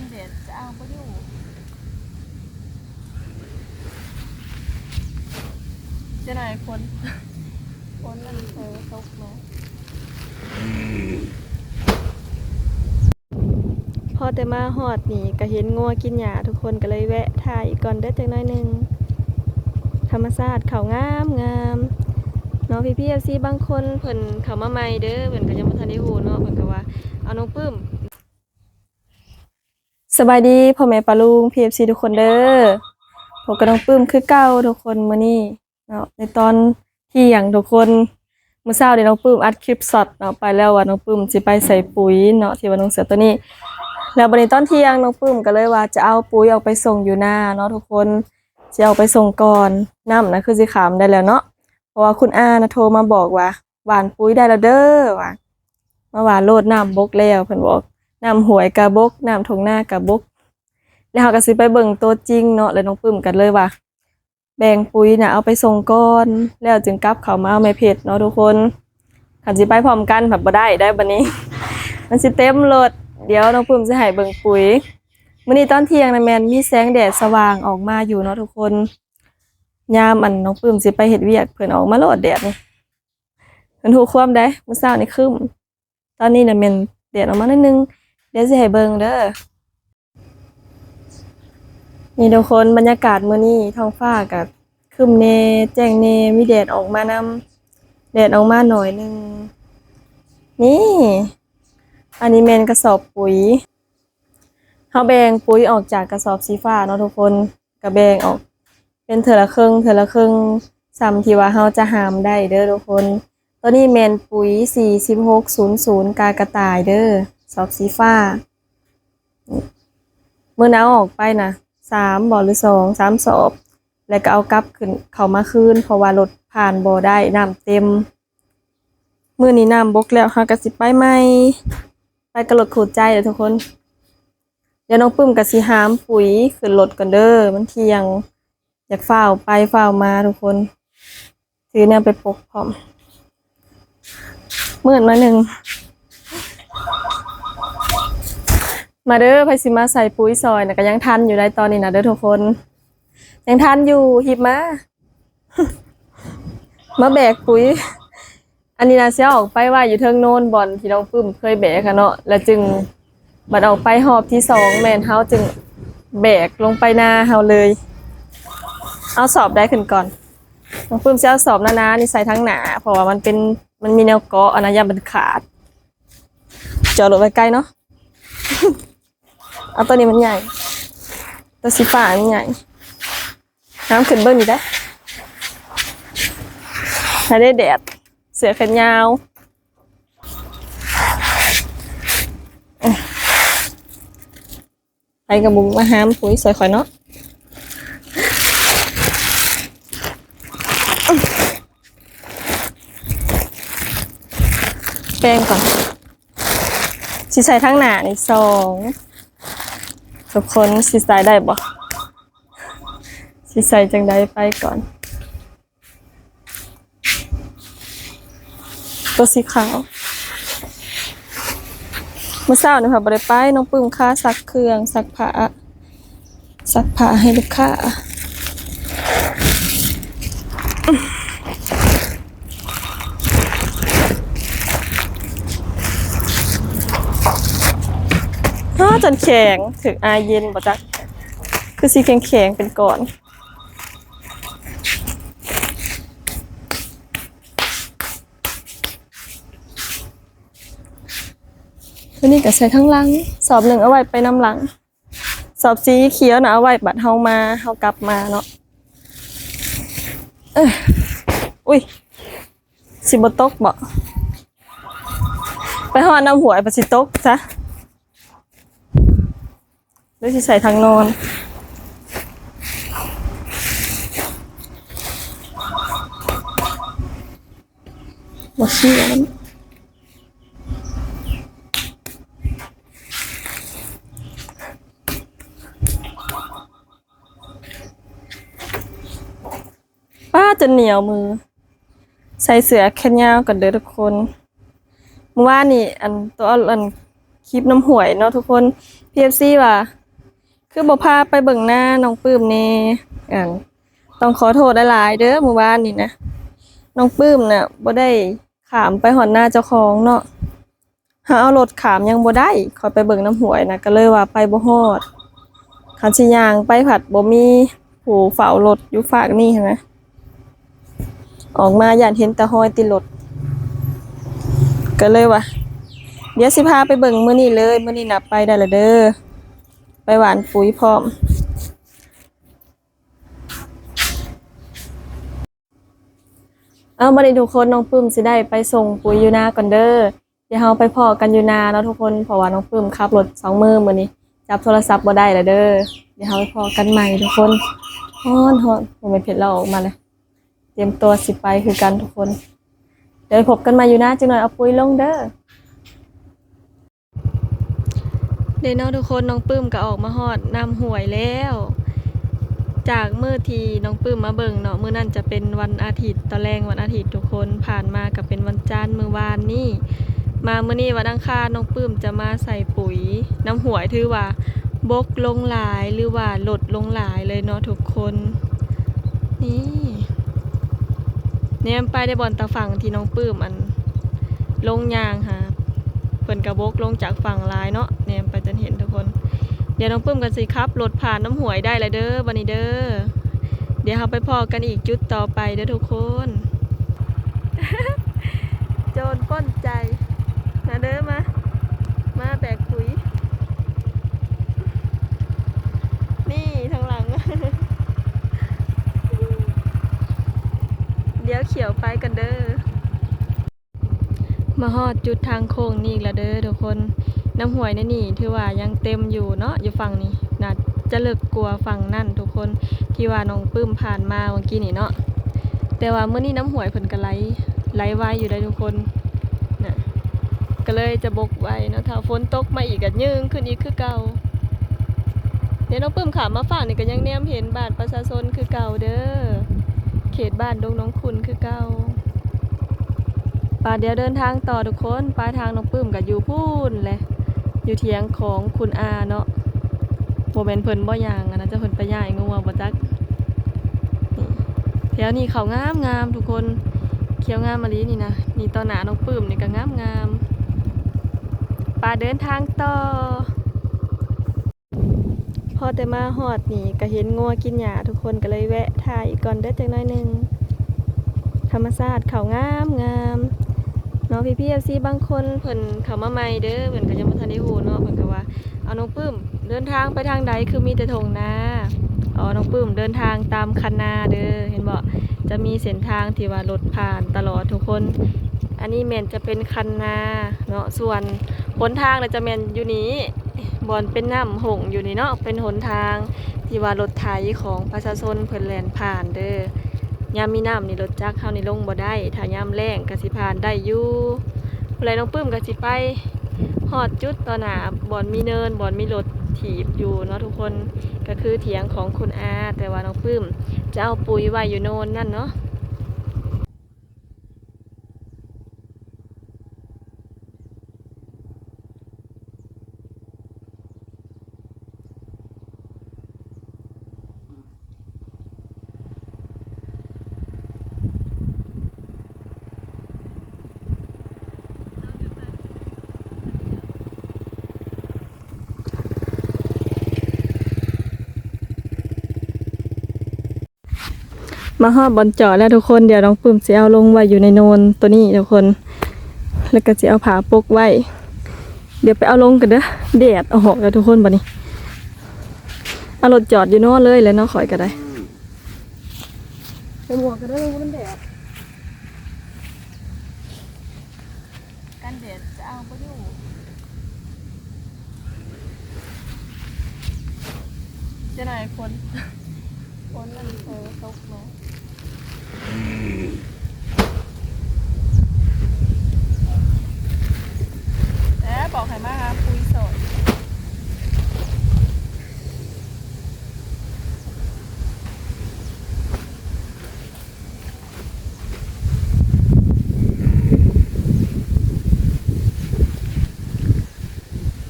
ແດດຈະເອົາບໍ່ຢູ່ ເສຍດາຍຝົນ ຝົນມັນເອີຕົກມາ. ພໍແຕ່ມາຮອດນີ້ກະເຫັນງົວກິນຫຍ້າ ທຸກຄົນກະເລີຍແວະຖ່າຍອີກກ່ອນເດີ້ ຈັກໜ້ອຍໜຶ່ງ. ທຳມະຊາດເຂົາງາມໆເນາະ ພີ່ໆ ເອັຟຊີ ບາງຄົນເພິ່ນເຂົ້າມາໃໝ່ເດີ້ ເພິ່ນກະຍັງບໍ່ທັນໄດ້ຮູ້ເນາະ ເພິ່ນກະວ່າ ເອົາ ນ້ອງປຶ້ມ. ສະບາຍດີພໍ່ແມ່ປ້າລຸງ ພີ່ໆ ເອັຟຊີ ທຸກຄົນເດີ້ ພົບກັບນ້ອງປຶ້ມຄືເກົ່າທຸກຄົນ ມື້ນີ້ເນາະ ໃນຕອນທ່ຽງທຸກຄົນ. ມື້ເຊົ້ານີ້ນ້ອງປຶ້ມອັດຄລິບຊັອດເນາະ ໄປແລ້ວວ່ານ້ອງປຶ້ມຊິໄປໃສ່ປຸຍເນາະ ທີ່ວ່ານຸ່ງເສື້ອໂຕນີ້ ແລ້ວບັດນີ້ຕອນທ່ຽງນ້ອງປຶ້ມກະເລີຍວ່າຈະເອົາປຸຍອອກໄປສົ່ງຢູ່ນາເນາະທຸກຄົນ ຊິເອົາໄປສົ່ງກ່ອນ ນ້ຳນະຄືຊິຂາມໄດ້ແລ້ວເນາະ ເພາະວ່າຄຸນອານະໂທມາບອກວ່າ ຫວ່ານປຸຍໄດ້ແລ້ວເດີ້ວ່າ ມາຫວ່ານໂລດ ນ້ຳບົກແລ້ວເພິ່ນບອກ ນ້ຳຫ້ວຍກະບົກ ນ້ຳທົ່ງນາກະບົກ ແລ້ວເຮົາກະຊິໄປເບິ່ງຕົວຈິງເນາະ ແລ້ວນ້ອງປຶ້ມກະເລີຍວ່າ ແບ່ງປຸຍນະເອົາໄປສົ່ງກ່ອນ ແລ້ວຈຶ່ງກັບເຂົ້າມາເອົາແມ່ເພັດເນາະທຸກຄົນ. ຄັນຊິໄປພ້ອມກັນພັດບໍ່ໄດ້ໄດ໋ບັດນີ້ ມັນຊິເຕັມລົດ. ດຽວນ້ອງປຶ້ມຊິໃຫ້ເບິ່ງປຸຍ. ມື້ນີ້ຕອນທ່ຽງນະແມ່ນມີແສງແດດສະຫວ່າງອອກມາຢູ່ເນາະທຸກຄົນ. ຍາມອັນນ້ອງປຶ້ມຊິໄປເຮັດວຽກ ເພິ່ນອອກມາໂລດແດດນີ້ ເພິ່ນຮູ້ຄວາມໃດ໋. ມື້ເຊົ້ານີ້ຄຶ້ມ ຕອນນີ້ນະແມ່ນແດດອອກມາໜ້ອຍໜຶ່ງ ດຽວຊິໃຫ້ເບິ່ງເດີ້. ນີ້ທຸກຄົນ ບັນຍາກາດມື້ນີ້ ທ້ອງຟ້າກະຄຶ້ມແດ່ ແຈ້ງແດ່ ມີແດດອອກມານຳ ແດດອອກມາໜ້ອຍໜຶ່ງ. ນີ້ ອັນນີ້ແມ່ນກະສອບປຸຍ ເຮົາແບ່ງປຸຍອອກຈາກກະສອບສີຟ້າເນາະທຸກຄົນ ກະແບ່ງອອກເປັນເທື່ອລະເຄິ່ງ ເທື່ອລະເຄິ່ງ ສ່ຳທີ່ວ່າເຮົາຈະຫາມໄດ້ເດີ້ທຸກຄົນ. ໂຕນີ້ແມ່ນປຸຍສີ່ສິບຫົກສູນສູນ ກາກະຕ່າຍເດີ້ ສອບສີຟ້າ. ມື້ນັ້ນເອົາອອກໄປນະ ສາມບໍ່ ຫຼືສອງ ສາມສອບ ແລ້ວກະເອົາກັບຂຶ້ນ ເຂົ້າມາຄືນ ເພາະວ່າລົດຜ່ານບໍ່ໄດ້ ນ້ຳເຕັມ. ມື້ນີ້ນ້ຳບົກແລ້ວ ເຮົາກະຊິໄປໃໝ່ ໄປກັບລົດຄູ່ໃຈເດີ້ທຸກຄົນ. ດຽວນ້ອງປຶ້ມກະຊິຫາມປຸຍຂຶ້ນລົດກ່ອນເດີ້ ມັນທ່ຽງ ຢາກຟ້າວໄປຟ້າວມາທຸກຄົນ ຖືແນວໄປປົກພ້ອມ. ມືດໜ້ອຍໜຶ່ງ ມາເດີ້ ໃຜຊິມາໃສ່ປຸຍຊ່ອຍນະ ກະຍັງທັນຢູ່ໄດ໋ຕອນນີ້ນະເດີ້ທຸກຄົນ ຍັງທັນຢູ່ ຮີບມາ ມາແບກປຸຍ. ອັນນີ້ນະ ຊິເອົາອອກໄປໄວ້ຢູ່ເທິງໂນນ ບ່ອນທີ່ນ້ອງປຶ້ມເຄີຍແບກຫັ້ນເນາະ ແລ້ວຈຶ່ງ ບັດອອກໄປຮອບທີສອງ ແມ່ນເຮົາຈຶ່ງແບກລົງໄປນາເຮົາເລີຍ. ເອົາສອບໃດຂຶ້ນກ່ອນ? ນ້ອງປຶ້ມຊິເອົາສອບໜາໆນີ້ໃສ່ທາງໜ້າ ເພາະວ່າມັນເປັນ ມັນມີແນວເກາະຫັ້ນນະ ຢ້ານມັນຂາດ. ຈອດລົດໄວ້ໃກ້ເນາະ. ເອົາໂຕນີ້ມັນໃຫຍ່ ໂຕສີຟ້າມັນໃຫຍ່. ຫາມຂຶ້ນເບິ່ງນີ້ໄດ໋ ໃຫ້ໄດ້ແດດ ເສື້ອແຂນຍາວ. ໃຜກະບຸກມາຫາມປຸຍຊ່ອຍຂ້ອຍເນາະ. ແບ່ງກ່ອນ ຊິໃສ່ທາງໜ້ານີ້ສອງ ທຸກຄົນ ຊິໃສ່ໄດ້ບໍ່? ຊິໃສ່ຈັ່ງໃດ? ໄປກ່ອນ ໂຕສີຂາວ. ມື້ເຊົ້ານີ້ເຮົາບໍ່ໄດ້ໄປ ນ້ອງປຶ້ມຄາຊັກເຄື່ອງ ຊັກຜ້າ ຊັກຜ້າໃຫ້ລູກຄ້າ. ອ້າ ຈົນແຂງ ຖືກອາຍເຢັນບໍ່ຈັກ ຄືຊິແຂງໆເປັນກ້ອນ. ໂຕນີ້ກະໃສ່ທາງຫຼັງ ສອບໜຶ່ງເອົາໄວ້ໄປນຳຫຼັງ ສອບສີຂຽວນະ ເອົາໄວ້ບັດເຮົາມາ ເຮົາກັບມາເນາະ. ເອີ ອຸ້ຍ ຊິບໍ່ຕົກບໍ່? ໄປຮອດນ້ຳຫ້ວຍ ບັດຊິຕົກຊະ. ຫຼືຊິໃສ່ທາງນອນ? ບໍ່ເຊື່ອ. ປ້າ ຈົນໜຽວມື. ໃສ່ເສື້ອແຂນຍາວກ່ອນເດີ້ທຸກຄົນ. ມື້ວານນີ້ ອັນ ໂຕອັນ ອັນ ຄລິບນ້ຳຫ້ວຍເນາະທຸກຄົນ. ພີເອັຟຊີວ່າ ຄືບໍ່ພາໄປເບິ່ງນານ້ອງປຶ້ມແດ່? ອັນ ຕ້ອງຂໍໂທດຫຼາຍໆເດີ ມື້ວານນີ້ນະ ນ້ອງປຶ້ມນະບໍ່ໄດ້ຂ້າມໄປຮອດນາເຈົ້າຂອງເນາະ. ຫາເອົາລົດຂ້າມຍັງບໍ່ໄດ້ ຂ້ອຍໄປເບິ່ງນ້ຳຫ້ວຍນະ ກໍເລີຍວ່າໄປບໍ່ຮອດ. ຄັນຊິຍ່າງໄປພັດບໍ່ມີຜູ້ເຝົ້າລົດຢູ່ຟາກນີ້ຫັ້ນນະ. ອອກມາຢ້ານເຫັນແຕ່ຮອຍຕິດລົດ ກໍເລີຍວ່າ ດຽວຊິພາໄປເບິ່ງມື້ນີ້ເລີຍ. ມື້ນີ້ນະໄປໄດ້ລະເດີ ໄປຫວ່ານປຸ໋ຍພ້ອມ. ເອົາ ບັດນີ້ທຸກຄົນ ນ້ອງປຶ້ມຊິໄດ້ໄປສົ່ງປຸ໋ຍຢູ່ນາກ່ອນເດີ. ດຽວເຮົາໄປພໍ້ກັນຢູ່ນາເນາະທຸກຄົນ ເພາະວ່ານ້ອງປຶ້ມຂັບລົດສອງມື້ ມື້ນີ້ຈັບໂທລະສັບບໍ່ໄດ້ລະເດີ. ດຽວເຮົາໄປພໍ້ກັນໃໝ່ທຸກຄົນ. ຮ້ອນໆ ບໍ່ແມ່ນເພັດລາວອອກມາເລີຍ. ຕຽມຕົວຊິໄປຄືກັນທຸກຄົນ. ດຽວໄປພົບກັນໃໝ່ຢູ່ນາຈັກໜ່ອຍ ເອົາປຸ໋ຍລົງເດີ. ເດເນາະທຸກຄົນ ນ້ອງປຶ້ມກໍອອກມາຮອດນ້ຳຫ້ວຍແລ້ວ. ຈາກມື້ທີ່ນ້ອງປຶ້ມມາເບິ່ງເນາະ ມື້ນັ້ນຈະເປັນວັນອາທິດ ຕອນແລງວັນອາທິດທຸກຄົນ. ຜ່ານມາກໍເປັນວັນຈັນ ມື້ວານນີ້. ມາມື້ນີ້ວັນອັງຄານ ນ້ອງປຶ້ມຈະມາໃສ່ປຸ໋ຍ. ນ້ຳຫ້ວຍຖືວ່າບົກລົງຫຼາຍ ຫຼືວ່າລົດລົງຫຼາຍເລີຍເນາະທຸກຄົນ. ນີ້ ແນມໄປໃນບ່ອນຕາຝັ່ງທີ່ນ້ອງປຶ້ມ ອັນ ລົງຍ່າງຫາ ເພິ່ນກະບົກລົງຈາກຝັ່ງຫຼາຍເນາະ ແນມໄປຈົນເຫັນທຸກຄົນ. ດຽວນ້ອງປຶ້ມກໍຊິຂັບລົດຜ່ານນ້ຳຫ້ວຍໄດ້ລະເດີ ບັດນີ້ເດີ. ດຽວເຮົາໄປພໍ້ກັນອີກຈຸດຕໍ່ໄປເດີທຸກຄົນ. ໂຈນປົ້ນໃຈ ມາເດີ ມາ ມາແບກປຸ໋ຍ. ນີ້ທາງຫຼັງ ດຽວຂຽວໄປກັນເດີ. ມາຮອດຈຸດທາງໂຄ້ງນີ້ອີກແລ້ວເດີທຸກຄົນ. ນ້ຳຫ້ວຍໃນນີ້ຖືວ່າຍັງເຕັມຢູ່ເນາະ ຢູ່ຝັ່ງນີ້ ໜ້າຈະເລິກກວ່າຝັ່ງນັ້ນທຸກຄົນ ທີ່ວ່ານ້ອງປຶ້ມຜ່ານມາເມື່ອກີ້ນີ້ເນາະ. ແຕ່ວ່າມື້ນີ້ນ້ຳຫ້ວຍເພິ່ນກໍໄຫຼ ໄຫຼໄວຢູ່ໃດ໋ທຸກຄົນນະ ກໍເລີຍຈະບົກໄວເນາະ. ຖ້າຝົນຕົກມາອີກກໍຍື່ງຂຶ້ນອີກຄືເກົ່າ. ດຽວນ້ອງປຶ້ມຂ້າມມາຟາກນີ້ກໍຍັງແນມເຫັນບ້ານປະຊາຊົນຄືເກົ່າເດີ ເຂດບ້ານດົງໜອງຂຸ່ນຄືເກົ່າ. ປະ ດຽວເດີນທາງຕໍ່ທຸກຄົນ. ປາຍທາງນ້ອງປຶ້ມກໍຢູ່ພຸ້ນແຫຼະ ຢູ່ຖຽງຂອງຄຸນອາເນາະ. ບໍ່ແມ່ນເພິ່ນບໍ່ຍ່າງ ອັນນັ້ນຈະເພິ່ນໄປຍ້າຍງົວບໍ່ຈັກ. ນີ້ ແຖວນີ້ເຂົ້າງາມໆທຸກຄົນ ຂຽວງາມອີ່ຫຼີນີ້ນະ. ນີ້ຕໍ່ໜ້ານ້ອງປຶ້ມນີ້ກໍງາມໆ. ປະ ເດີນທາງຕໍ່. ພໍແຕ່ມາຮອດນີ້ກໍເຫັນງົວກິນຫຍ້າທຸກຄົນ ກໍເລີຍແວະຖ່າຍອີກກ່ອນເດີຈັກໜ້ອຍໜຶ່ງ. ທຳມະຊາດເຂົາງາມໆເນາະ ພີ່ໆເອັຟຊີ. ບາງຄົນເພິ່ນເຂົ້າມາໃໝ່ເດີ ເພິ່ນກໍຍັງບໍ່ທັນໄດ້ຮູ້ເນາະ ເພິ່ນກໍວ່າ ເອົາ ນ້ອງປຶ້ມເດີນທາງໄປທາງໃດ ຄືມີແຕ່ທົ່ງນາ? ອໍ ນ້ອງປຶ້ມເດີນທາງຕາມຄັນນາເດີ ເຫັນບໍ່? ຈະມີເສັ້ນທາງທີ່ວ່າລົດຜ່ານຕະຫຼອດທຸກຄົນ. ອັນນີ້ແມ່ນຈະເປັນຄັນນາເນາະ ສ່ວນຫົນທາງນະຈະແມ່ນຢູ່ນີ້ ບ່ອນເປັນນ້ຳຫົ່ງຢູ່ນີ້ເນາະ ເປັນຫົນທາງທີ່ວ່າລົດໄຖຂອງປະຊາຊົນເພິ່ນແລ່ນຜ່ານເດີ. ຍາມມີນ້ຳນີ້ລົດຈັກເຮົານີ້ລົງບໍ່ໄດ້ ຖ້າຍາມແລ້ງກໍຊິຜ່ານໄດ້ຢູ່. ພຸ້ນແຫຼະ ນ້ອງປຶ້ມກໍຊິໄປຮອດຈຸດຕໍ່ໜ້າບ່ອນມີເນີນ ບ່ອນມີລົດຖີບຢູ່ເນາະທຸກຄົນ ກໍຄືຖຽງຂອງຄຸນອາ ແຕ່ວ່ານ້ອງປຶ້ມຈະເອົາປຸ໋ຍໄວ້ຢູ່ໂນນນັ້ນເນາະ. ມາຮອດບ່ອນຈອດແລ້ວທຸກຄົນ. ດຽວນ້ອງປຶ້ມຊິເອົາລົງໄວ້ຢູ່ໃນໂນນໂຕນີ້ທຸກຄົນ ແລ້ວກໍຊິເອົາຜ້າປົກໄວ້. ດຽວໄປເອົາລົງກັນເດີ ແດດອອກແລ້ວທຸກຄົນ. ບັດນີ້ເອົາລົດຈອດຢູ່ໂນນເລີຍແຫຼະເນາະ ຂ້ອຍກໍໄດ້. ໃສ່ໝວກກັນເດີ ມັນແດດ. ກັນແດດຈະເອົາບໍ່ຢູ່ ຈະໜ້ອຍຝົນ ຝົນມັນເອີຕົກມາ. ແລ້ວບອກໃຫ້ມາຫາຄຸຍສອນ. ເ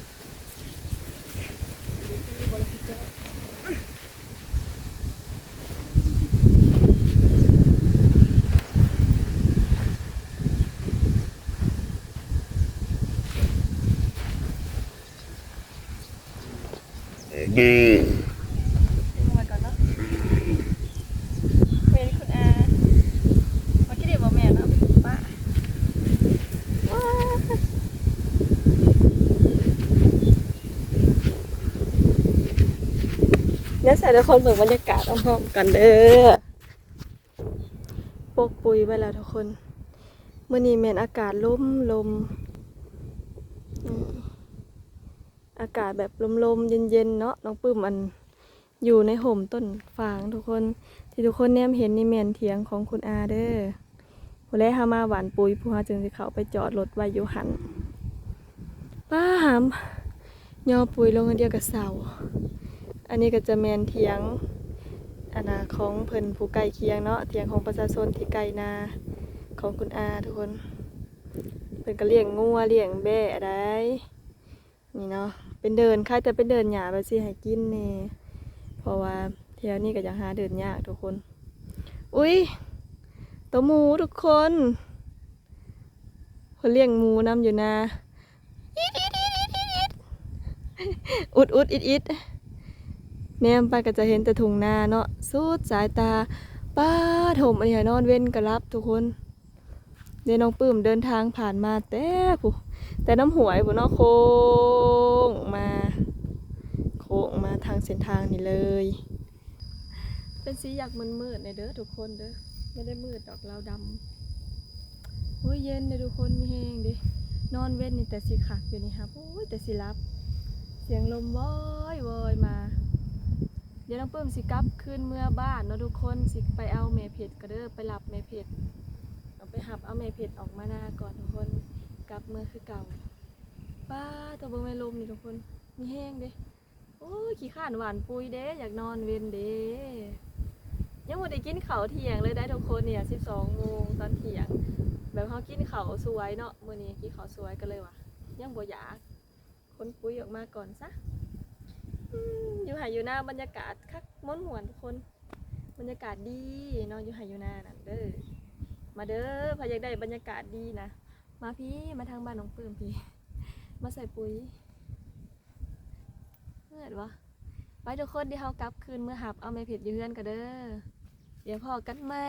เบิ่งไว้ก่อนเนาะ เห็นคุณอา เมื่อกี้เดี๋ยวบอกแม่เนาะ เป็นคุณป้า ว้า เดี๋ยวใส่ทุกคนเบิ่งบรรยากาศพร้อมๆกันเด้อ ปกปุยไว้แล้วทุกคน มื้อนี้แม่นอากาศลมๆ อืม อากาศแบบลมๆ เย็นๆ เนาะ น้องปึ้มอัน อยู่ในฮ่มต้นฝางทุกคน ที่ทุกคนแนมเห็นนี่แม่นเถียงของคุณอาเด้อ ผู้ใดเฮามาหว่านปุ๋ย ผู้เฮาจึงสิเข้าไปจอดรถไว้อยู่หั่น ป้าหาม ย่อปุ๋ยลงอันเดียวกับเสา อันนี้ก็จะแม่นเถียง อันน่ะ ของเพิ่นผู้ใกล้เคียงเนาะ เถียงของประชาชนที่ใกล้นาของคุณอาทุกคน เพิ่นก็เลี้ยงงัวเลี้ยงแบะได้ นี่เนาะ เป็นเดิน คล้ายแต่เป็นเดินหญ้าแบบสิให้กินแหน่ เพราะว่าแถวนี้ก็อยากหาเดินยากทุกคน อุ๊ย ตัวหมูทุกคน เพิ่นเลี้ยงหมูนำอยู่นา อิดๆๆๆๆ อุดๆอิดๆ แนมไปก็จะเห็นแต่ทุ่งนาเนาะ สุดสายตา ป๊าด ฮ่มอันนี้นอนเว็นก็หลับทุกคน เด้ น้องปื้มเดินทางผ่านมาแต่พุ้น แต่น้ำห้วยพุ้นเนาะ โค้งมา โค้งมาทางเส้นทางนี้เลย เป็นสีอยากมืดๆ แหน่เด้อทุกคนเด้อ ไม่ได้มืดดอก ลาวดำ โอ้ย เย็นเด้อทุกคน มีแฮงเด้ นอนเว็นนี่แต่สิคักอยู่นี่ครับ โอ้ย แต่สิหลับ เสียงลมวอยๆ มา เดี๋ยวน้องปื้มสิกลับคืนเมือบ้านเนาะทุกคน สิไปเอาแม่เพชรก็เด้อ ไปรับแม่เพชร เอาไปรับเอาแม่เพชรออกมานาก่อนทุกคน กลับเมือคือเก่า ป๊าด โต เบิ่งแม่ลมนี่ทุกคน มีแฮงเด้ โอ้ย ขี้คร้านหว่านปุ๋ยเด้ อยากนอนเว็นเด้ ยังบ่ได้กินข้าวเที่ยงเลยได้ทุกคน เนี่ย สิบสองโมงตอนเที่ยง แบบเฮากินข้าวสวยเนาะ มื้อนี้กินข้าวสวยก็เลยว่า ยังบ่อยาก ขนปุ๋ยออกมาก่อนซะ อืม อยู่ไฮ่อยู่นาบรรยากาศคักม่วนๆ ทุกคน บรรยากาศดีเนาะ อยู่ไฮ่อยู่นานั่นเด้อ มาเด้อ ใผอยากได้บรรยากาศดีนะ มาพี้ มาทางบ้านน้องปื้มพี้ มาใส่ปุ๋ย เมื่อยบ่ ไปทุกคน เดี๋ยวเฮากลับคืนเมือรับเอาแม่เพชรอยู่เฮือนก็เด้อ เดี๋ยวพ้อกันใหม่